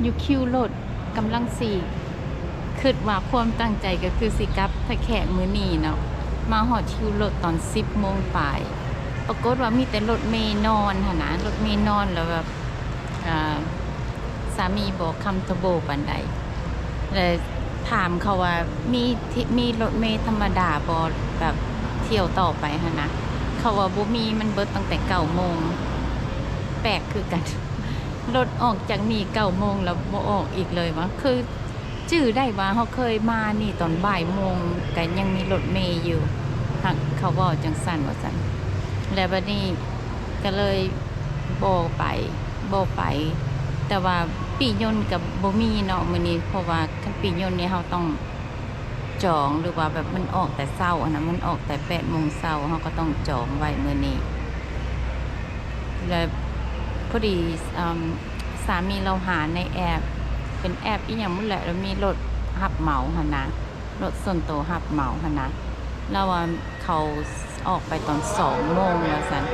ຢູ່ຄິວລົດ ກຳລັງຊິ ຄິດວ່າຄວາມຕັ້ງໃຈກໍຄືຊິກັບທ່າແຂກມື້ນີ້ເນາະ, ມາຮອດຄິວລົດຕອນສິບໂມງປາຍ ປາກົດວ່າມີແຕ່ລົດເມນອນຫັ້ນນະ, ລົດເມນອນ ແລ້ວແບບ ອ່າ ສາມີບໍ່ຄຳເທີເບິ້ນປານໃດ ແລະ ຖາມເຂົາວ່າ ມີ ມີລົດເມທຳມະດາບໍ່ ແບບທ່ຽວຕໍ່ໄປຫັ້ນນະ, ເຂົາວ່າບໍ່ມີ ມັນເບິດຕັ້ງແຕ່ເກົ້າໂມງ. ແປກຄືກັນ ລົດອອກຈາກນີ້ເກົ້າໂມງແລ້ວບໍ່ອອກອີກເລີຍຫວາ ຄືຈື່ໄດ້ວ່າເຮົາເຄີຍມານີ້ຕອນບ່າຍໂມງ ກະຍັງມີລົດເມຢູ່ ຫາກເຂົາເວົ້າຈັ່ງຊັ້ນວ່າຊັ້ນ. ແລ້ວບັດນີ້ກະເລີຍບໍ່ໄປ ບໍ່ໄປ, ແຕ່ວ່າປີ້ຍົນກະບໍ່ມີເນາະມື້ນີ້ ເພາະວ່າຄັນປີ້ຍົນນີ້ເຮົາຕ້ອງຈອງ ຫຼືວ່າແບບມັນອອກແຕ່ເຊົ້າຫັ້ນນະ, ມັນອອກແຕ່ແປດໂມງເຊົ້າ ເຮົາກໍຕ້ອງຈອງໄວ້ມື້ນີ້. ແລ້ວພໍດີ ອາ ສາມີລາວຫາໃນແອັບ ເປັນແອັບອີ່ຫຍັງບໍ່ແຫຼະ ແລ້ວມີລົດຮັບເໝົາຫັ້ນນະ, ລົດສ່ວນໂຕຮັບເໝົາຫັ້ນນະ, ລາວວ່າເຂົາອອກໄປຕອນສອງໂມງວ່າຊັ້ນ.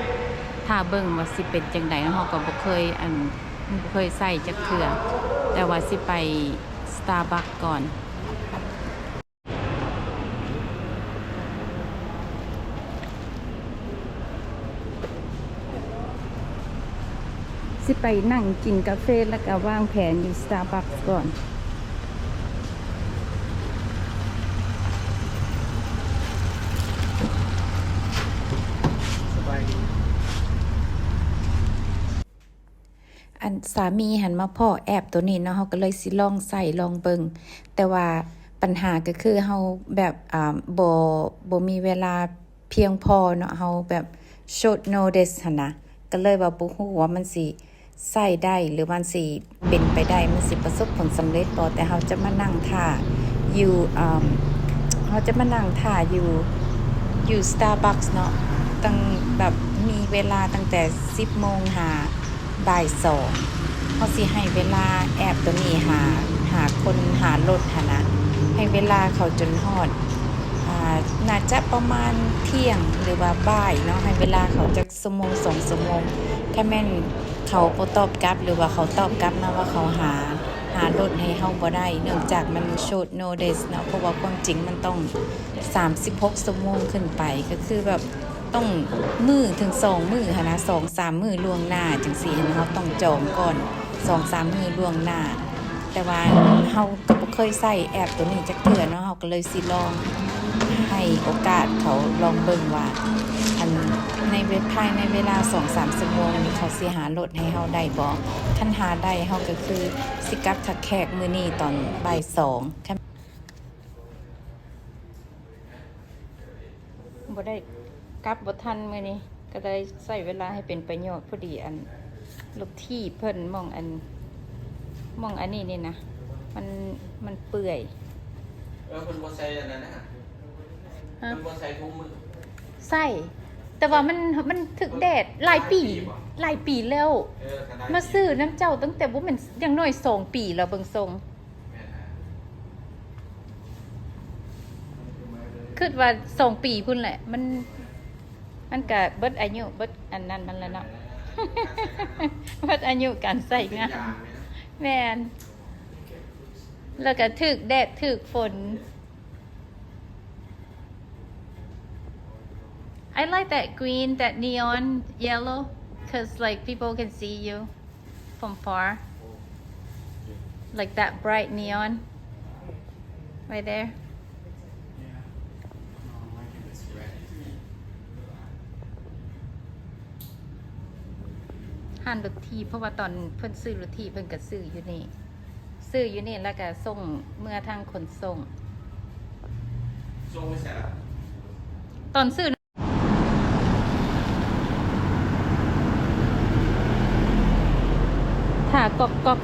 ຖ້າເບິ່ງວ່າຊິເປັນຈັ່ງໃດເນາະ, ເຮົາກໍບໍ່ເຄີຍ ອັນ ບໍ່ເຄີຍໃຊ້ຈັກເທື່ອ, ແຕ່ວ່າຊິໄປ Starbucks ກ່ອນ. ຊິໄປນັ່ງກິນກາເຟ ແລ້ວກະວາງແຜນຢູ່ Starbucks ກ່ອນ. ສະບາຍດີ. ອັນສາມີຫັ້ນມາພໍ້ແອັບໂຕນີ້ເນາະ, ເຮົາກໍເລີຍຊິລອງໃຊ້ລອງເບິ່ງ, ແຕ່ວ່າບັນຫາກໍຄືເຮົາແບບ ອ່າ ບໍ່ ບໍ່ມີເວລາພຽງພໍເນາະ, ເຮົາແບບ short notice ຫັ້ນນະ, ກໍເລີຍວ່າບໍ່ຮູ້ວ່າມັນຊິໃຊ້ໄດ້ ຫຼືມັນຊິເປັນໄປໄດ້ ມັນຊິປະສົບຜົນສຳເລັດບໍ່. ແຕ່ເຮົາຈະມານັ່ງຖ້າຢູ່ ອ່າ ເຮົາຈະມານັ່ງຖ້າຢູ່ ຢູ່ Starbucks ເນາະ, ຕັ້ງແບບມີເວລາຕັ້ງແຕ່ສິບໂມງຫາ ບ່າຍສອງ ເຮົາຊິໃຫ້ເວລາແອັບໂຕນີ້ຫາ ຫາຄົນ ຫາລົດຫັ້ນນະ, ໃຫ້ເວລາເຂົາຈົນຮອດ ອ່າ ໜ້າຈະປະມານທ່ຽງ ຫຼືວ່າບ່າຍເນາະ, ໃຫ້ເວລາເຂົາຈັກຊົ່ວໂມງ ສອງຊົ່ວໂມງ. ຖ້າແມ່ນເຂົາບໍ່ຕອບກັບ ຫຼືວ່າເຂົາຕອບກັບມາວ່າເຂົາຫາ ຫາລົດໃຫ້ເຮົາບໍ່ໄດ້ ເນື່ອງຈາກມັນ short notice ເນາະ, ເພາະວ່າຄວາມຈິງມັນຕ້ອງ ສາມສິບຫົກຊົ່ວໂມງຂຶ້ນໄປ ກໍຄືແບບຕ້ອງມື້ເຖິງສອງມື້ຫັ້ນນະ, ສອງສາມມື້ລ່ວງໜ້າຈັ່ງຊີ້ຫັ້ນນະ, ເຮົາຕ້ອງຈອງກ່ອນສອງສາມມື້ລ່ວງໜ້າ. ແຕ່ວ່າເຮົາກໍບໍ່ເຄີຍໃຊ້ແອັບໂຕນີ້ຈັກເທື່ອເນາະ, ເຮົາກໍເລີຍຊິລອງໃຫ້ໂອກາດເຂົາ ລອງເບິ່ງວ່າ ອັນ ໃນເວ ພາຍໃນເວລາສອງສາມຊົ່ວໂມງນີ້ ເຂົາຊິຫາລົດໃຫ້ເຮົາໄດ້ບໍ່. ຄັນຫາໄດ້ ເຮົາກໍຄືຊິກັບທ່າແຂກມື້ນີ້ຕອນບ່າຍສອງ. ບໍ່ໄດ້ກັບບໍ່ທັນມື້ນີ້ ກໍໄດ້ໃຊ້ເວລາໃຫ້ເປັນປະໂຫຍດ. ພໍດີອັນ ລົດຖີບເພິ່ນ ໝ່ອງອັນ ໝ່ອງອັນນີ້ນີ້ນະ ມັນ ມັນເປື່ອຍ. ເອີ ເພິ່ນບໍ່ໃສ່ອັນນັ້ນນະ ຮະ? ເພິ່ນບໍ່ໃສ່ຖົງມື. ໃສ່ ແຕ່ວ່າມັນ ມັນຖືກແດດຫຼາຍປີ ຫຼາຍປີບໍ່? ຫຼາຍປີແລ້ວ. ເອີ ມາຊື້ນຳເຈົ້າຕັ້ງແຕ່ບໍ່ແມ່ນ ຢ່າງໜ້ອຍສອງປີແລ້ວເບິ່ງຊົງ. ແມ່ນນະ ຄິດວ່າສອງປີພຸ້ນແຫຼະ ມັນ ມັນກະເບິດອາຍຸ ເບິດອັນນັ້ນມັນແລ້ວເນາະ ເບິດອາຍຸການໃຊ້ງານ. ແມ່ນ ແລ້ວກະຖືກແດດຖືກຝົນ. I like that green, that neon yellow, 'cause, like, people can see you from far. Like that bright neon right there. ຮ້ານລົດຖີບ ເພາະວ່າຕອນເພິ່ນຊື້ລົດຖີບ ເພິ່ນກໍຊື້ຢູ່ນີ້ ຊື້ຢູ່ນີ້ ແລ້ວກໍສົ່ງເມືອທາງຂົນສົ່ງ. ສົ່ງໄປໃສລະ? ຕອນຊື້ ຖ້າກ໊ອກ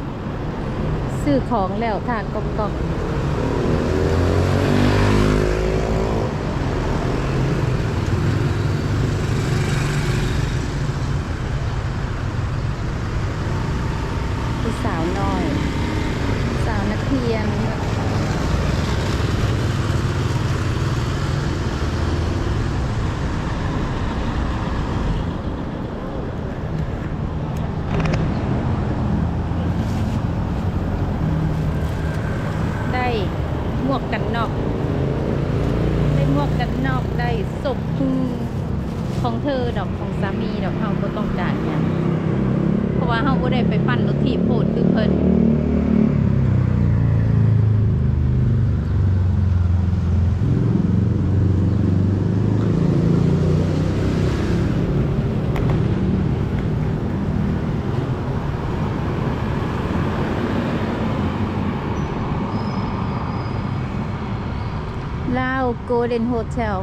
ໆ ຊື້ຂອງແລ້ວ ຖ້າກ໊ອກໆ. ຜູ້ສາວນ້ອຍ ສາວນັກຮຽນ. ເ ວ່າເຮົາບໍ່ໄດ້ໄປປັ່ນລົດຖີບໂພດຄືເພິ່ນ. Lao Golden Hotel.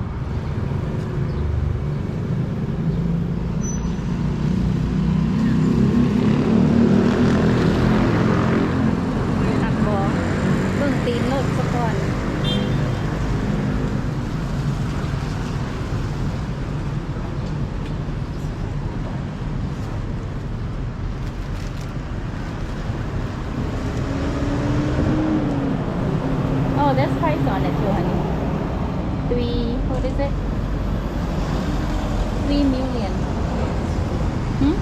ຄັກບໍ່? ເບິ່ງຕີນລົດສະກ່ອນ. Oh, there's price on it too, honey. Three, what is it? Three million. Hmm?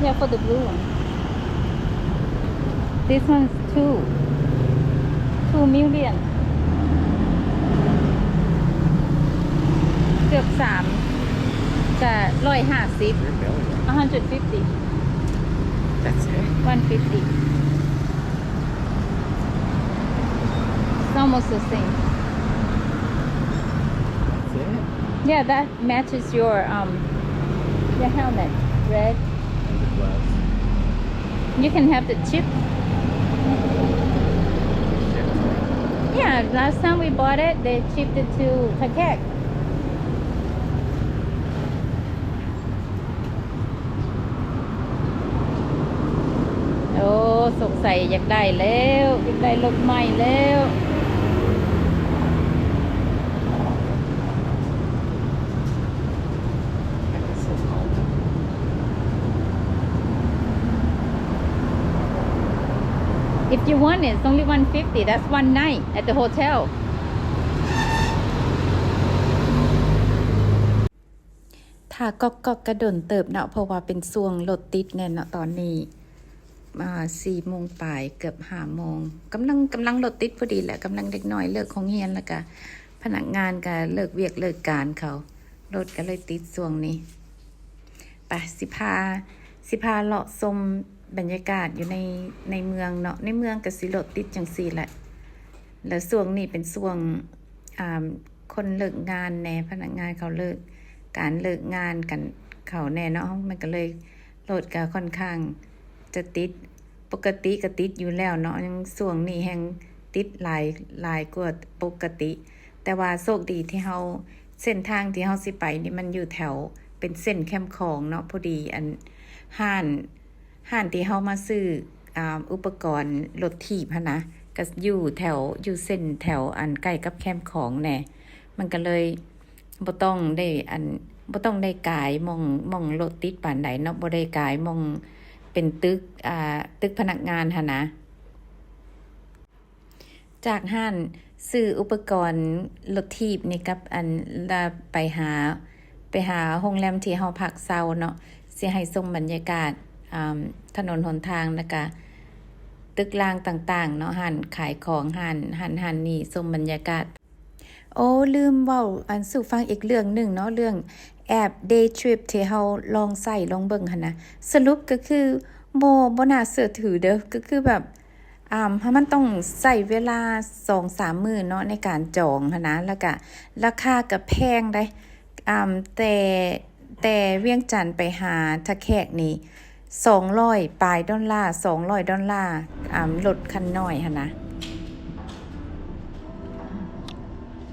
Yeah, for the blue one. This one's two, two million. ເກືອບສາມ ຈະຮ້ອຍຫ້າສິບ Three million. A hundred fifty. That's it? One fifty. It's almost the same. That's it? Yeah, that matches your, um, your helmet. Red. And the gloves. You can have the chip. Chip? Yeah, last time we bought it, they chipped it to Thakhek. ໂອ້ ສົງໄສຢາກໄດ້ແລ້ວ ຢາກໄດ້ລົດໃໝ່ແລ້ວ. If you want it, it's only one fifty. That's one night at the hotel. ຖ້າກອກໆ ກໍດົນເຕີບເນາະ ເພາະວ່າເປັນຊ່ວງລົດຕິດແນ່ເນາະ ຕອນນີ້ ອ່າ ສີ່ໂມງປາຍ ເກືອບຫ້າໂມງ ກຳລັງ ກຳລັງລົດຕິດພໍດີແຫຼະ ກຳລັງເດັກນ້ອຍເລີກໂຮງຮຽນ ແລ້ວກະພະນັກງານກະເລີກວຽກເລີກການເຂົາ ລົດກະເລີຍຕິດຊ່ວງນີ້. ໄປ ຊິພາ ຊິພາເລາະຊົມບັນຍາກາດຢູ່ໃນ ໃນເມືອງເນາະ ໃນເມືອງກະຊິລົດຕິດຈັ່ງຊີ້ແຫຼະ ແລ້ວຊ່ວງນີ້ເປັນຊ່ວງ ອ່າ ຄົນເລີກງານແດ່ ພະນັກງານເຂົາເລີກ ການເລີກງານກັນເຂົາແດ່ເນາະ ມັນກະເລີຍ ລົດກະຂ້ອນຂ້າງຈະຕິດ ປົກກະຕິກະຕິດຢູ່ແລ້ວເນາະ ຍັງຊ່ວງນີ້ແຮ່ງຕິດຫຼາຍ ຫຼາຍກວ່າປົກກະຕິ ແຕ່ວ່າໂຊກດີທີ່ເຮົາ ເສັ້ນທາງທີ່ເຮົາຊິໄປນີ້ມັນຢູ່ແຖວ ເປັນເສັ້ນແຄມຂອງເນາະ ພໍດີອັນ ຮ້ານ ຮ້ານທີ່ເຮົາມາຊື້ ອ່າ ອຸປະກອນລົດຖີບຫັ້ນນະ ກະຢູ່ແຖວ ຢູ່ເສັ້ນແຖວອັນໃກ້ກັບແຄມຂອງແດ່ ມັນກະເລີຍ ບໍ່ຕ້ອງໄດ້ອັນ ບໍ່ຕ້ອງໄດ້ກາຍໝ່ອງ ໝ່ອງລົດຕິດປານໃດເນາະ ບໍ່ໄດ້ກາຍໝ່ອງເປັນຕຶກ ອ່າ ຕຶກພະນັກງານຫັ້ນນະ. ຈາກຮ້ານຊື້ອຸປະກອນລົດຖີບນີ້ກັບອັນ ລະໄປຫາ ໄປຫາໂຮງແຮມທີ່ເຮົາພັກເຊົາເນາະ ຊິໃຫ້ຊົມບັນຍາກາດ ອ່າ ຖະໜົນຫົນທາງ ແລ້ວກະຕຶກລາງຕ່າງໆເນາະ ຮ້ານຂາຍຂອງ ຮ້ານ ຮ້ານ ຮ້ານນີ້ ຊົມບັນຍາກາດ. ໂອ້ ລືມເວົ້າອັນສູ່ຟັງອີກເລື່ອງໜຶ່ງເນາະ ເລື່ອງແອັບ Day Trip ທີ່ເຮົາລອງໃຊ້ລອງເບິ່ງຫັ້ນນະ ສະຫຼຸບກໍຄືບໍ່ ບໍ່ໜ້າເຊື່ອຖືເດີ້ ກໍຄືແບບ ອ່າ ມັນຕ້ອງໃຊ້ເວລາສອງສາມມື້ເນາະ ໃນການຈອງຫັ້ນນະ ແລ້ວກະລາຄາກໍແພງເດ້ ອ່າ ແຕ່ ແຕ່ວຽງຈັນໄປຫາທ່າແຂກນີ້ ສອງຮ້ອຍປາຍດອນລາ ສອງຮ້ອຍດອນລາ ອ່າ ລົດຄັນນ້ອຍຫັ້ນນະ.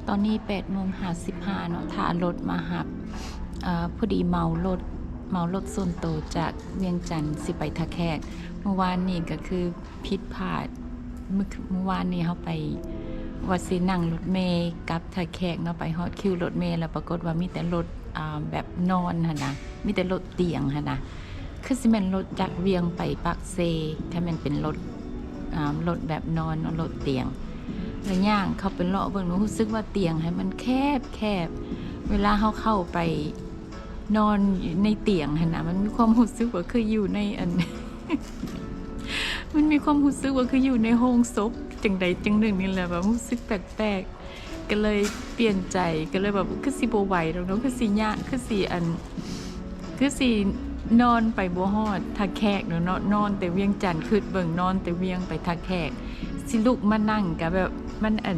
ຕອນນີ້ແປດໂມງຫ້າສິບຫ້າເນາະ ຖ້າລົດມາຮັບ ເອີ ພໍດີເໝົາລົດ ເໝົາລົດສ່ວນໂຕຈາກວຽງຈັນຊິໄປທ່າແຂກ. ມື້ວານນີ້ກໍຄືຜິດພາດ ມື້ ມື້ວານນີ້ເຮົາໄປ ວ່າຊິນັ່ງລົດເມກັບທ່າແຂກເນາະ ໄປຮອດຄິວລົດເມ ແລ້ວປາກົດວ່າມີແຕ່ລົດ ອ່າ ແບບນອນຫັ້ນນະ ມີແຕ່ລົດຕຽງຫັ້ນນະ ຄືຊິແມ່ນລົດຈາກວຽງໄປປາກເຊ ຖ້າແມ່ນເປັນລົດ ອ່າ ລົດແບບນອນເນາະ ລົດຕຽງ ແລ້ວຍ່າງເຂົ້າໄປເລາະເບິ່ງ ຮູ້ສຶກວ່າຕຽງຫັ້ນມັນແຄບໆ ເວລາເຮົາເຂົ້າໄປນອນໃນຕຽງຫັ້ນນະ ມັນມີຄວາມຮູ້ສຶກວ່າຄືຢູ່ໃນອັນ ມັນມີຄວາມຮູ້ສຶກວ່າຄືຢູ່ໃນໂຮງສົບຈັ່ງໃດຈັ່ງໜຶ່ງນີ້ແຫຼະ ແບບຮູ້ສຶກແປກໆ. ກໍເລີຍປ່ຽນໃຈ ກໍເລີຍແບບ ຄືຊິບໍ່ໄຫວດອກເນາະ ຄືຊິຍາກ ຄືຊິອັນ ຄືຊິນອນໄປບໍ່ຮອດທ່າແຂກເນາະ ນອນແຕ່ວຽງຈັນ ຄິດເບິ່ງ ນອນແຕ່ວຽງໄປທ່າແຂກ ຊິລຸກມານັ່ງກໍແບບ ມັນອັນ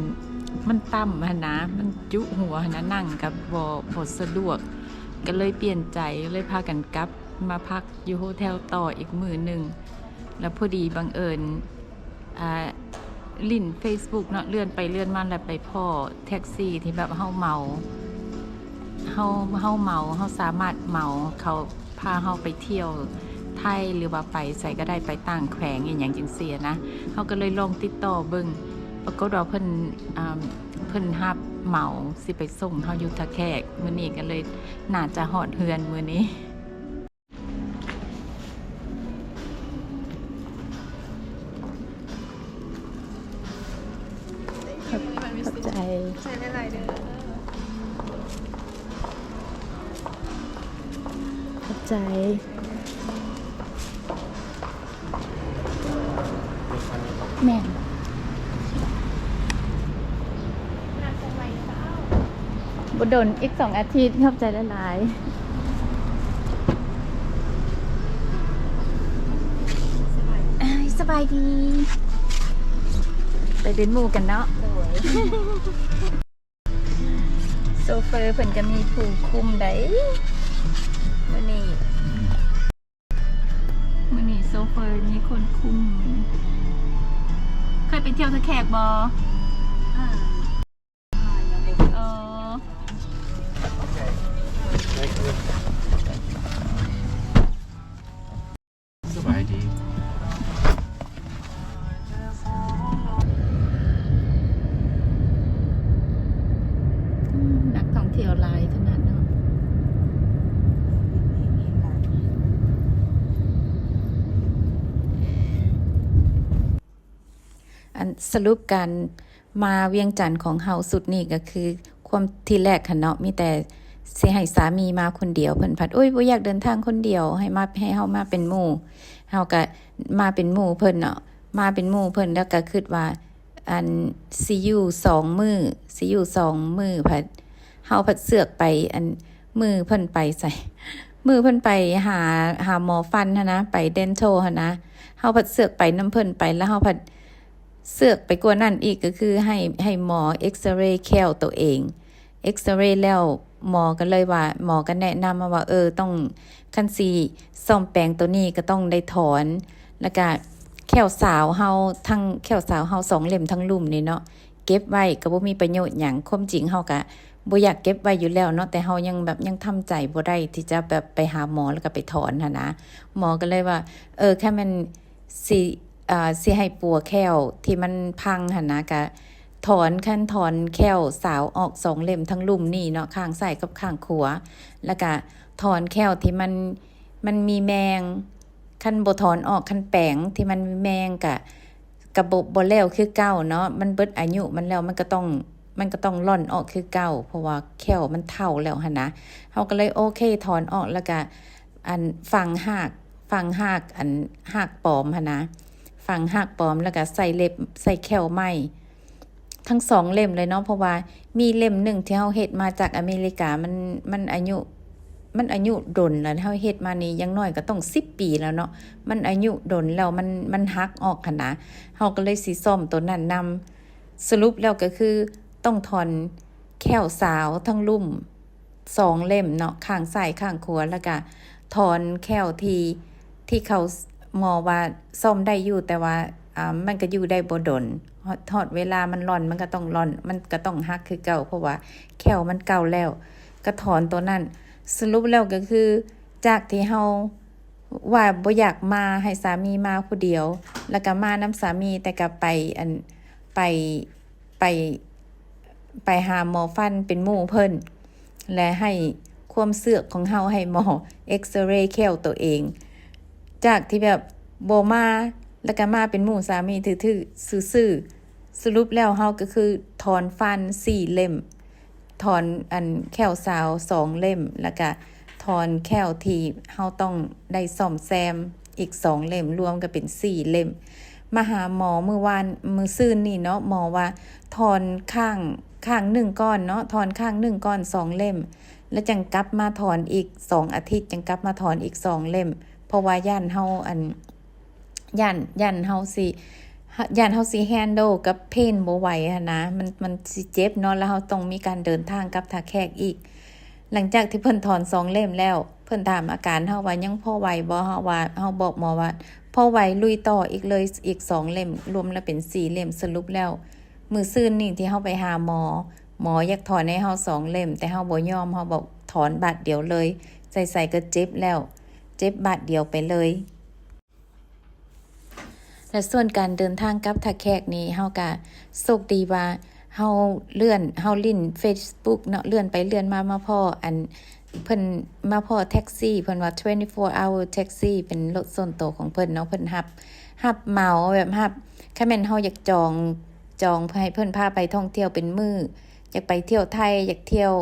ມັນຕ່ຳຫັ້ນນະ ມັນຈຸຫົວຫັ້ນນະ ນັ່ງກໍບໍ່ ບໍ່ສະດວກ ກໍເລີຍປ່ຽນໃຈ ເລີຍພາກັນກັບມາພັກຢູ່ໂຮເທວຕໍ່ອີກມື້ໜຶ່ງ ແລ້ວພໍດີບັງເອີນ ອ່າ ຫຼິ້ນເຟສບຸກເນາະ ເລື່ອນໄປເລື່ອນມາ ແລ້ວໄປພໍ້ແທັກຊີທີ່ແບບເຮົາເໝົາ ເຮົາ ເຮົາເໝົາ ເຮົາສາມາດເໝົາ ເຂົາພາເຮົາໄປທ່ຽວໄທ ຫຼືວ່າໄປໃສກໍໄດ້ ໄປຕ່າງແຂວງອີ່ຫຍັງຈັ່ງຊີ້ນະ ເຮົາກໍເລີຍລອງຕິດຕໍ່ເບິ່ງ ປາກົດວ່າເພິ່ນ ອ່າ ເພິ່ນຮັບເໝົາ ຊິໄປສົ່ງເຮົາຢູ່ທ່າແຂກ ມື້ນີ້ກໍເລີຍໜ້າຈະຮອດເຮືອນມື້ນີ້. ຂອບ ຂອບໃຈ ຂອບໃຈຫຼາຍໆເດີ້ ຂອບໃຈ. ແມ່ນ ບໍ່ດົນ ອີກສອງອາທິດ ຂອບໃຈຫຼາຍໆ. ສະບາຍດີ ໄປເປັນໝູ່ກັນເນາະ ໂດຍ. ໂຊເຟີເພິ່ນກໍມີຜູ້ຄຸມໃດ໋ ມື້ນີ້ ມື້ນີ້ໂຊເຟີມີຄົນຄຸມ. ເຄີຍໄປທ່ຽວທ່າແຂກບໍ່? ເອີ ສະບາຍດີ ນັກທ່ອງທ່ຽວຫຼາຍຂະໜາດເນາະ. ອັນ ສະຫຼຸບການມາວຽງຈັນຂອງເຮົາຊຸດນີ້ກໍຄື ຄວາມ ທີແລກຫັ້ນເນາະ ມີແຕ່ຊິໃຫ້ສາມີມາຄົນດຽວ ເພິ່ນພັດ ໂອ້ຍ ບໍ່ຢາກເດີນທາງຄົນດຽວ ໃຫ້ມາ ໃຫ້ເຮົາມາເປັນໝູ່ ເຮົາກໍມາເປັນໝູ່ເພິ່ນເນາະ ມາເປັນໝູ່ເພິ່ນ ແລ້ວກໍຄິດວ່າ ອັນ ຊິຢູ່ສອງມື້ ຊິຢູ່ສອງມື້ ພັດ ເຮົາພັດເຊືອກໄປ ອັນ ມື້ເພິ່ນໄປໃສ ມື້ເພິ່ນໄປຫາ ຫາໝໍຟັນຫັ້ນນະ ໄປເດັນໂທຫັ້ນນະ ເຮົາພັດເຊືອກໄປນຳເພິ່ນໄປ ແລ້ວເຮົາພັດເຊືອກໄປກວ່ານັ້ນອີກ ກໍຄືໃຫ້ ໃຫ້ໝໍເອັກສະເຣແຂ້ວໂຕເອງ ເອັກສະເຣແລ້ວ ໝໍກໍເລີຍວ່າ ໝໍກໍແນະນຳມາວ່າ ເອີ ຕ້ອງ ຄັນຊິສ້ອມແປງໂຕນີ້ກໍຕ້ອງໄດ້ຖອນ ແລ້ວກະແຂ້ວສາວເຮົາ ທັງແຂ້ວສາວເຮົາສອງເຫຼັ້ມທັງລຸ່ມນີ້ເນາະ ເກັບໄວ້ກໍບໍ່ມີປະໂຫຍດຫຍັງ ຄວາມຈິງເຮົາກະບໍ່ຢາກເກັບໄວ້ຢູ່ແລ້ວເນາະ ແຕ່ເຮົາຍັງແບບ ຍັງທຳໃຈບໍ່ໄດ້ທີ່ຈະແບບໄປຫາໝໍ ແລ້ວກໍໄປຖອນຫັ້ນນະ ໝໍກໍເລີຍວ່າ ເອີ ຄັນແມ່ນຊິ ເອີ ຊິໃຫ້ປົວແຂ້ວທີ່ມັນພັງຫັ້ນນະ ກະຖອນ ຄັນຖອນແຂ້ວສາວອອກສອງເຫຼັ້ມທັງລຸ່ມນີ້ເນາະ ຂ້າງຊ້າຍກັບຂ້າງຂວາ ແລ້ວກະຖອນແຂ້ວທີ່ມັນ ມັນມີແມງ ຄັນບໍ່ຖອນອອກ ຄັນແປງທີ່ມັນມີແມງກະ ກະບໍ່ ບໍ່ແລ້ວຄືເກົ່າເນາະ ມັນເບິດອາຍຸມັນແລ້ວ ມັນກະຕ້ອງ ມັນກະຕ້ອງລ່ອນອອກຄືເກົ່າ ເພາະວ່າແຂ້ວມັນເຖົ້າແລ້ວຫັ້ນນະ ເຮົາກໍເລີຍໂອເຄຖອນອອກ ແລ້ວກະ ອັນ ຝັງຮາກ ຝັງຮາກ ອັນ ຮາກປອມຫັ້ນນະ ຝັງຮາກປອມ ແລ້ວກະໃສ່ເລັບ ໃສ່ແຂ້ວໃໝ່ ທັງສອງເຫຼັ້ມເລີຍເນາະ ເພາະວ່າມີເຫຼັ້ມໜຶ່ງທີ່ເຮົາເຮັດມາຈາກອາເມລິກາ ມັນ ມັນອາຍຸ ມັນອາຍຸດົນແລ້ວ ເຮົາເຮັດມານີ້ຢ່າງໜ້ອຍກໍຕ້ອງສິບປີແລ້ວເນາະ ມັນອາຍຸດົນແລ້ວ ມັນ ມັນຫັກອອກຫັ້ນນະ ເຮົາກໍເລີຍຊິສ້ອມໂຕນັ້ນນຳ ສະຫຼຸບແລ້ວກໍຄືຕ້ອງຖອນແຂ້ວສາວທັງລຸ່ມ ສອງເຫຼັ້ມເນາະ ຂ້າງຊ້າຍຂ້າງຂວາ ແລ້ວກະຖອນແຂ້ວທີ່ ທີ່ເຂົາ ໝໍວ່າສ້ອມໄດ້ຢູ່ ແຕ່ວ່າ ອ່າ ມັນກະຢູ່ໄດ້ບໍ່ດົນ ຮອດ ຮອດເວລາມັນລ່ອນ ມັນກະຕ້ອງລ່ອນ ມັນກະຕ້ອງຫັກຄືເກົ່າ ເພາະວ່າແຂ້ວມັນເກົ່າແລ້ວ ກະຖອນໂຕນັ້ນ. ສະຫຼຸບແລ້ວກະຄື ຈາກທີ່ເຮົາວ່າບໍ່ຢາກມາ ໃຫ້ສາມີມາຜູ້ດຽວ ແລ້ວກະມານຳສາມີ ແຕ່ກະໄປ ອັນ ໄປ ໄປ ໄປຫາໝໍຟັນເປັນໝູ່ເພິ່ນ ແລະ ໃຫ້ຄວາມເຊືອກຂອງເຮົາໃຫ້ໝໍເອັກສະເຣແຂ້ວໂຕເອງ ຈາກທີ່ແບບບໍ່ມາ ແລ້ວກະມາເປັນໝູ່ສາມີຖືໆ ຊື່ໆ. ສະຫຼຸບແລ້ວເຮົາກໍຄືຖອນຟັນສີ່ເຫຼັ້ມ ຖອນອັນແຂ້ວສາວສອງເຫຼັ້ມ ແລ້ວກະ ຖອນແຂ້ວທີ່ເຮົາຕ້ອງໄດ້ສ້ອມແຊມອີກສອງເຫຼັ້ມ ລວມກໍເປັນສີ່ເຫຼັ້ມ. ມາຫາໝໍມື້ວານ ມື້ຊືນນີ້ເນາະ ໝໍວ່າຖອນຂ້າງ ຂ້າງໜຶ່ງກ່ອນເນາະ ຖອນຂ້າງໜຶ່ງກ່ອນສອງເຫຼັ້ມ ແລ້ວຈັ່ງກັບມາຖອນອີກສອງອາທິດ ຈັ່ງກັບມາຖອນອີກສອງເຫຼັ້ມ ເພາະວ່າຢ້ານເຮົາ ອັນ ຢ້ານ ຢ້ານເຮົາຊິ ຢ້ານເຮົາຊິແຮນໂດກັບເພນບໍ່ໄຫວຫັ້ນນະ ມັນ ມັນຊິເຈັບເນາະ ແລ້ວເຮົາຕ້ອງມີການເດີນທາງກັບທ່າແຂກອີກ. ຫຼັງຈາກທີ່ເພິ່ນຖອນສອງເຫຼັ້ມແລ້ວ ເພິ່ນຖາມອາການເຮົາວ່າຍັງພໍໄຫວບໍ່ ເຮົາວ່າ ເຮົາບອກໝໍວ່າພໍໄຫວ ລຸຍຕໍ່ອີກເລີຍ ອີກສອງເຫຼັ້ມ ລວມແລ້ວເປັນສີ່ເຫຼັ້ມ. ສະຫຼຸບແລ້ວ ມື້ຊືນນີ້ທີ່ເຮົາໄປຫາໝໍ ໝໍຢາກຖອນໃຫ້ເຮົາສອງເຫຼັ້ມ ແຕ່ເຮົາບໍ່ຍອມ ເຮົາບອກຖອນບາດດຽວເລີຍ ໃສ່ໆກໍເຈັບແລ້ວ ເຈັບບາດດຽວໄປເລີຍ. ແລະ ສ່ວນການເດີນທາງກັບທ່າແຂກນີ້ ເຮົາກະໂຊກດີວ່າເຮົາເລື່ອນ ເຮົາຫຼິ້ນເຟສບຸກເນາະ ເລື່ອນໄປເລື່ອນມາ ມາພໍ້ອັນ ເພິ່ນມາພໍ້ແທັກຊີ ເພິ່ນວ່າ twenty-four hour taxi ເປັນລົດສ່ວນໂຕຂອງເພິ່ນເນາະ ເພິ່ນຮັບ ຮັບເໝົາແບບຮັບ ຄັນແມ່ນເຮົາຢາກຈອງ ຈອງເພື່ອໃຫ້ເພິ່ນພາໄປທ່ອງທ່ຽວເປັນມື້ ຢາກໄປທ່ຽວໄທ ຢາກທ່ຽວ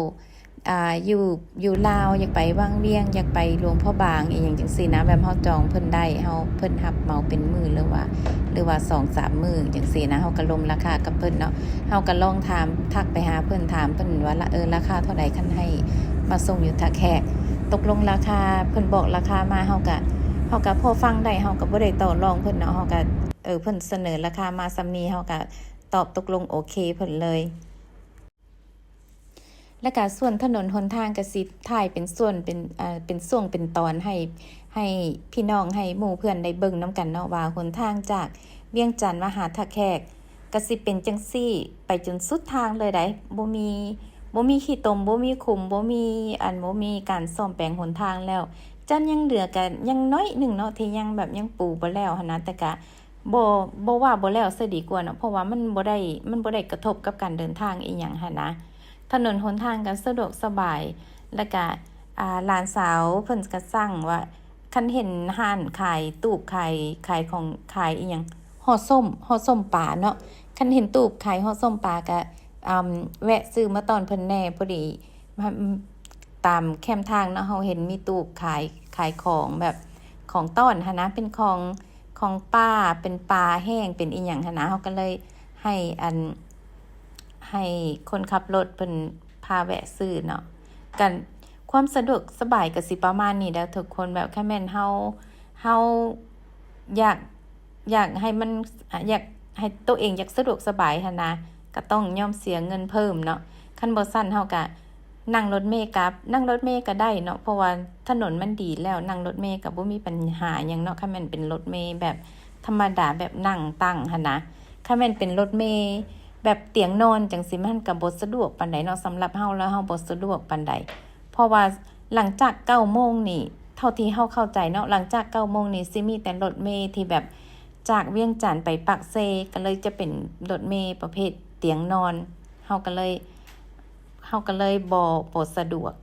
ອ່າ ຢູ່ ຢູ່ລາວ ຢາກໄປວັງວຽງ ຢາກໄປຫຼວງພະບາງ ອີ່ຫຍັງຈັ່ງຊີ້ນະ ແບບເຮົາຈອງເພິ່ນໄດ້ ເຮົາ ເພິ່ນຮັບເໝົາເປັນມື້ ຫຼືວ່າ ຫຼືວ່າສອງສາມມື້ຈັ່ງຊີ້ນະ ເຮົາກໍລົມລາຄາກັບເພິ່ນເນາະ ເຮົາກໍລອງຖາມ ທັກໄປຫາເພິ່ນ ຖາມເພິ່ນວ່າ ລະ ເອີ ລາຄາເທົ່າໃດ ຄັນໃຫ້ມາສົ່ງຢູ່ທ່າແຂກ ຕົກລົງລາຄາ ເພິ່ນບອກລາຄາມາ ເຮົາກໍ ເຮົາກໍພໍຟັງໄດ້ ເຮົາກໍບໍ່ໄດ້ຕໍ່ລອງເພິ່ນເນາະ ເຮົາກໍ ເອີ ເພິ່ນສະເໜີລາຄາມາສ່ຳນີ້ ເຮົາກໍຕອບຕົກລົງໂອເຄເພິ່ນເລີຍ. ແລ້ວກະສ່ວນຖະໜົນຫົນທາງກະຊິຖ່າຍເປັນສ່ວນເປັນ ເປັນຊ່ວງເປັນຕອນໃຫ້ ໃຫ້ພີ່ນ້ອງ ໃຫ້ໝູ່ເພື່ອນໄດ້ເບິ່ງນຳກັນເນາະ ວ່າຫົນທາງຈາກວຽງຈັນມາຫາທ່າແຂກກະຊິເປັນຈັ່ງຊີ້ໄປຈົນສຸດທາງເລີຍໃດ໋ ບໍ່ມີ ບໍ່ມີຂີ້ຕົມ ບໍ່ມີຂຸມ ບໍ່ມີອັນ ບໍ່ມີການສ້ອມແປງຫົນທາງແລ້ວ ຈັນຍັງເຫຼືອກະຍັງໜ້ອຍໜຶ່ງເນາະ ທີ່ຍັງແບບຍັງປູບໍ່ແລ້ວຫັ້ນນະ ແຕ່ກະ ບໍ່ ບໍ່ວ່າບໍ່ແລ້ວຊະດີກວ່າເນາະ ເພາະວ່າມັນບໍ່ໄດ້ ມັນບໍ່ໄດ້ກະທົບກັບການເດີນທາງອີ່ຫຍັງຫັ້ນນະ ຖະໜົນຫົນທາງກໍສະດວກສະບາຍ ແລ້ວກະ ອ່າ ຫຼານສາວເພິ່ນກໍສັ່ງວ່າ ຄັນເຫັນຮ້ານຂາຍຕູບ ຂາຍ ຂາຍຂອງ ຂາຍອີ່ຫຍັງ ຫໍ່ສົ້ມ ຫໍ່ສົ້ມປາເນາະ ຄັນເຫັນຕູບຂາຍຫໍ່ສົ້ມປາກໍ ອາ ແວະຊື້ມາຕ້ອນເພິ່ນແດ່ ພໍດີ ຕາມແຄມທາງເນາະ ເຮົາເຫັນມີຕູບຂາຍ ຂາຍຂອງແບບຂອງຕ້ອນຫັ້ນນະ ເປັນຂອງ ຂອງປ່າ ເປັນປາແຫ້ງ ເປັນອີ່ຫຍັງຫັ້ນນະ ເຮົາກໍເລີຍໃຫ້ອັນ ໃຫ້ຄົນຂັບລົດເພິ່ນພາແວະຊື້ເນາະ ກະຄວາມສະດວກສະບາຍກະຊິປະມານນີ້ແຫຼະທຸກຄົນ ແບບຄັນແມ່ນເຮົາ ເຮົາຢາກ ຢາກໃຫ້ມັນ ອາ ຢາກໃຫ້ໂຕເອງຢາກສະດວກສະບາຍຫັ້ນນະ ກະຕ້ອງຍອມເສຍເງິນເພີ່ມເນາະ ຄັນບໍ່ຊັ້ນເຮົາກະ ນັ່ງລົດເມກັບ ນັ່ງລົດເມກໍໄດ້ເນາະ ເພາະວ່າຖະໜົນມັນດີແລ້ວ ນັ່ງລົດເມກໍບໍ່ມີບັນຫາຫຍັງເນາະ ຄັນແມ່ນເປັນລົດເມແບບທຳມະດາ ແບບນັ່ງຕັ້ງຫັ້ນນະ ຄັນແມ່ນເປັນລົດເມແບບຕຽງນອນຈັ່ງຊີ້ ມັນກໍບໍ່ສະດວກປານໃດເນາະ ສຳລັບເຮົາແລ້ວ ເຮົາບໍ່ສະດວກປານໃດ ເພາະວ່າຫຼັງຈາກເກົ້າໂມງນີ້ ເທົ່າທີ່ເຮົາເຂົ້າໃຈເນາະ ຫຼັງຈາກເກົ້າໂມງນີ້ຊິມີແຕ່ລົດເມທີ່ແບບຈາກວຽງຈັນໄປປາກເຊ ກໍເລີຍຈະເປັນລົດເມປະເພດຕຽງນອນ ເຮົາກໍເລີຍ ເຮົາກໍເລີຍບໍ່ ບໍ່ສະດວກ.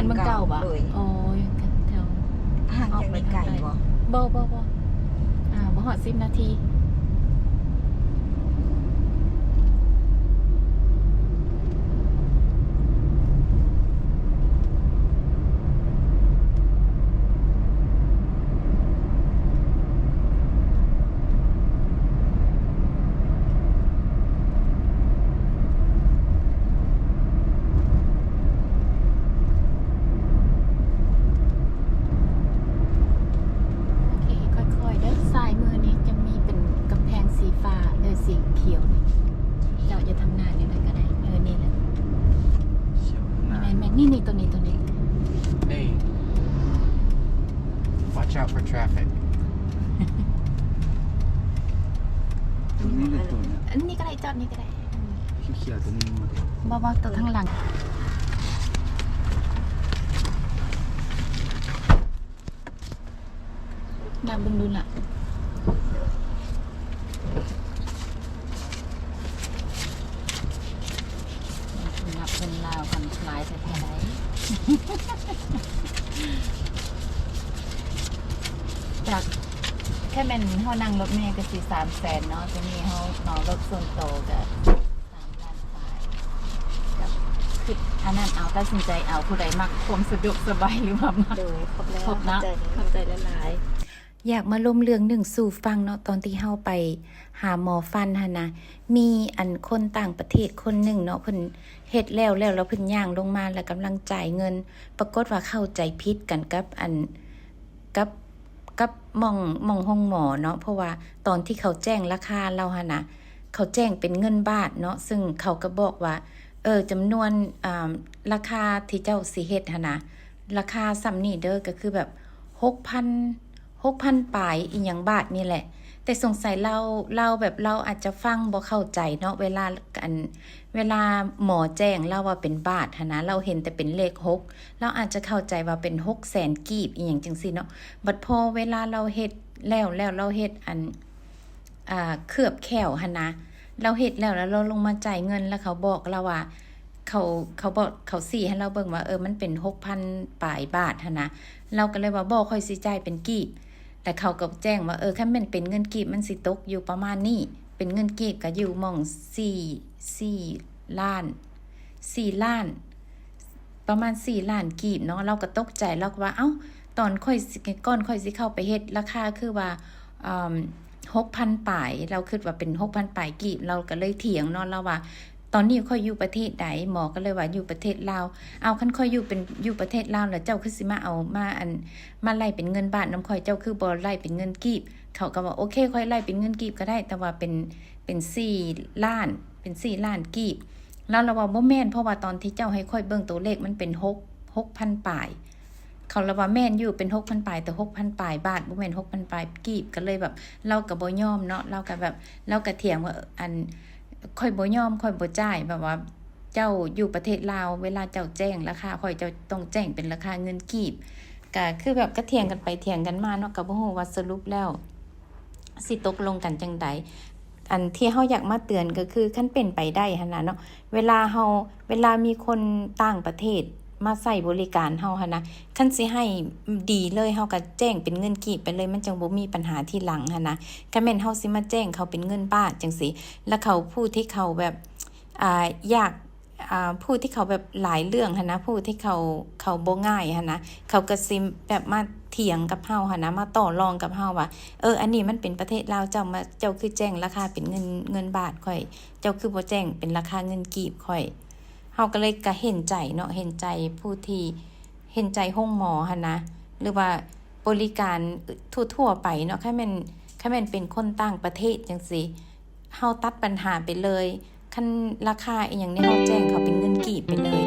ເມືອງເກົ່າບໍ່? ໂດຍ ໂອ້ຍ ແຖວ ຫ່າງຈາກນີ້ໄກບໍ່? ບໍ່ ບໍ່ ບໍ່ ອ່າ ບໍ່ຮອດສິບນາທີ. ໂອເຄ ຄ່ອຍໆເດີ ຊ້າຍມືນີ້ຈະມີເປັນກຳແພງສີຟ້າ ເອີ ສີຂຽວນີ້ ເຈົ້າຢູ່ທາງໜ້ານີ້ແຫຼະກໍໄດ້ ເອີ ນີ້ແຫຼະ ແມ່ນໆ ນີ້ໆ ໂຕນີ້ ໂຕນີ້ Hey, watch out for traffic. ຕົວນີ້ຫຼືຕົວນັ້ນ? ອັນນີ້ກໍໄດ້ ຈອດນີ້ກໍໄດ້ ຂຽວໆ ຕົວນີ້ ບໍ່ ບໍ່ ຕົວທາງຫຼັງ ນັບເບິ່ງດູລະ ນັບເງິນລາວກັນຫຼາຍແທ້ໆ ໄດ໋ ຈາກ ແຄ່ແມ່ນເຮົານັ່ງລົດເມກໍຊິສາມແສນເນາະ ຕົວນີ້ເຮົາເໝົາລົດສ່ວນໂຕກໍ ສາມລ້ານປາຍ ກໍຄິດອັນນັ້ນເອົາ ຕັດສິນໃຈເອົາ ຜູ້ໃດມັກຄວາມສະດວກສະບາຍ ຫຼືວ່າມັກ ໂດຍ ຄົບແລ້ວ ຄົບເນາະ ຂອບໃຈ ຂອບໃຈຫຼາຍໆ. ຢາກມາລົມເລື່ອງໜຶ່ງສູ່ຟັງເນາະ ຕອນທີ່ເຮົາໄປຫາໝໍຟັນຫັ້ນນະ ມີອັນຄົນຕ່າງປະເທດຄົນໜຶ່ງເນາະ ເພິ່ນເຮັດແລ້ວ ແລ້ວ ແລ້ວເພິ່ນຍ່າງລົງມາ ແລ້ວກຳລັງຈ່າຍເງິນ ປາກົດວ່າເຂົ້າໃຈຜິດກັນກັບອັນ ກັບ ກັບໝ່ອງ ໝ່ອງໂຮງໝໍເນາະ ເພາະວ່າຕອນທີ່ເຂົາແຈ້ງລາຄາລາວຫັ້ນນະ ເຂົາແຈ້ງເປັນເງິນບາດເນາະ ເຊິ່ງເຂົາກໍບອກວ່າ ເອີ ຈຳນວນ ອ່າ ລາຄາທີ່ເຈົ້າຊິເຮັດຫັ້ນນະ ລາຄາສ່ຳນີ້ເດີ ກໍຄືແບບຫົກພັນ ຫົກພັນປາຍອີ່ຫຍັງບາດນີ້ແຫຼະ ແຕ່ສົງໄສລາວ ລາວແບບ ລາວອາດຈະຟັງບໍ່ເຂົ້າໃຈເນາະ ເວລາ ອັນ ເວລາໝໍແຈ້ງລາວວ່າເປັນບາດຫັ້ນນະ ລາວເຫັນແຕ່ເປັນເລກຫົກ ລາວອາດຈະເຂົ້າໃຈວ່າເປັນຫົກແສນກີບອີ່ຫຍັງຈັ່ງຊີ້ເນາະ ບັດພໍເວລາລາວເຮັດແລ້ວ ແລ້ວລາວເຮັດອັນ ອ່າ ເຄືອບແຂ້ວຫັ້ນນະ ລາວເຮັດແລ້ວ ແລ້ວລາວລົງມາຈ່າຍເງິນ ແລ້ວເຂົາບອກລາວວ່າ ເຂົາ ເຂົາບອກ ເຂົາຊີ້ໃຫ້ລາວເບິ່ງວ່າ ເອີ ມັນເປັນຫົກພັນປາຍບາດຫັ້ນນະ ລາວກໍເລີຍວ່າ ບໍ່ ຂ້ອຍຊິຈ່າຍເປັນກີບ ແລ້ວເຂົາກໍແຈ້ງວ່າ ເອີ ຄັນແມ່ນເປັນເງິນກີບມັນຊິຕົກຢູ່ປະມານນີ້ ເປັນເງິນກີບກໍຢູ່ໝ່ອງສີ່ ສີ່ລ້ານ ສີ່ລ້ານ ປະມານສີ່ລ້ານກີບເນາະ ລາວກໍຕົກໃຈ ລາວກໍວ່າ ເອົ້າ ຕອນຂ້ອຍຊິ ກ່ອນຂ້ອຍຊິເຂົ້າໄປເຮັດ ລາຄາຄືວ່າ ເອີ່ມ ຫົກພັນປາຍ ລາວຄິດວ່າເປັນຫົກພັນປາຍກີບ ລາວກໍເລີຍຖຽງເນາະ ລາວວ່າ ຕອນນີ້ຂ້ອຍຢູ່ປະເທດໃດ? ໝໍກໍເລີຍວ່າຢູ່ປະເທດລາວ. ເອົ້າ ຄັນຂ້ອຍຢູ່ເປັນ ຢູ່ປະເທດລາວ ແລ້ວເຈົ້າຄືຊິມາເອົາ ມາ ອັນ ມາໄລ່ເປັນເງິນບາດນຳຂ້ອຍ ເຈົ້າຄືບໍ່ໄລ່ເປັນເງິນກີບ? ເຂົາກໍວ່າ ໂອເຄ ຂ້ອຍໄລ່ເປັນເງິນກີບກໍໄດ້ ແຕ່ວ່າເປັນ ເປັນສີ່ລ້ານ ເປັນສີ່ລ້ານກີບ. ລາວລະວ່າ ບໍ່ແມ່ນ ເພາະວ່າຕອນທີ່ເຈົ້າໃຫ້ຂ້ອຍເບິ່ງໂຕເລກມັນເປັນຫົກ ຫົກພັນປາຍ. ເຂົາລະວ່າ ແມ່ນຢູ່ ເປັນຫົກພັນປາຍ ແຕ່ຫົກພັນປາຍບາດ ບໍ່ແມ່ນຫົກພັນປາຍກີບ. ກໍເລີຍແບບ ລາວກໍບໍ່ຍອມເນາະ ລາວກໍແບບ ລາວກໍຖຽງວ່າ ອັນ ຂ້ອຍບໍ່ຍອມ ຂ້ອຍບໍ່ຈ່າຍ ແບບວ່າ ເຈົ້າຢູ່ປະເທດລາວ ເວລາເຈົ້າແຈ້ງລາຄາຂ້ອຍ ເຈົ້າຕ້ອງແຈ້ງເປັນລາຄາເງິນກີບ. ກະຄືແບບກະຖຽງກັນໄປຖຽງກັນມາເນາະ ກະບໍ່ຮູ້ວ່າສະຫຼຸບແລ້ວຊິຕົກລົງກັນຈັ່ງໃດ. ອັນທີ່ເຮົາຢາກມາເຕືອນກໍຄື ຄັນເປັນໄປໄດ້ຫັ້ນນະເນາະ ເວລາເຮົາ ເວລາມີຄົນຕ່າງປະເທດມາໃຊ້ບໍລິການເຮົາຫັ້ນນະ ຄັນຊິໃຫ້ດີເລີຍ ເຮົາກະແຈ້ງເປັນເງິນກີບໄປເລີຍ ມັນຈັ່ງບໍ່ມີບັນຫາທີຫຼັງຫັ້ນນະ. ຄັນແມ່ນເຮົາຊິມາແຈ້ງເຂົາເປັນເງິນບາດຈັ່ງຊີ້ ແລ້ວເຂົາ ຜູ້ທີ່ເຂົາແບບ ອ່າ ຢາກ ອ່າ ຜູ້ທີ່ເຂົາແບບຫຼາຍເລື່ອງຫັ້ນນະ ຜູ້ທີ່ເຂົາ ເຂົາບໍ່ງ່າຍຫັ້ນນະ ເຂົາກໍຊິແບບມາຖຽງກັບເຮົາຫັ້ນນະ ມາຕໍ່ລອງກັບເຮົາວ່າ ເອີ ອັນນີ້ມັນເປັນປະເທດລາວ ເຈົ້າມາ ເຈົ້າຄືແຈ້ງລາຄາເປັນເງິນ ເງິນບາດຂ້ອຍ ເຈົ້າຄືບໍ່ແຈ້ງເປັນລາຄາເງິນກີບຂ້ອຍ. ເຮົາກໍເລີຍກະເຫັນໃຈເນາະ ເຫັນໃຈຜູ້ທີ່ ເຫັນໃຈໂຮງໝໍຫັ້ນນະ ຫຼືວ່າບໍລິການທົ່ວໆໄປເນາະ. ຄັນແມ່ນ ຄັນແມ່ນເປັນຄົນຕ່າງປະເທດຈັ່ງຊີ້ ເຮົາຕັດບັນຫາໄປເລີຍ ຄັນລາຄາອີ່ຫຍັງນີ້ ເຮົາແຈ້ງເຂົາເປັນເງິນກີບໄປເລີຍ.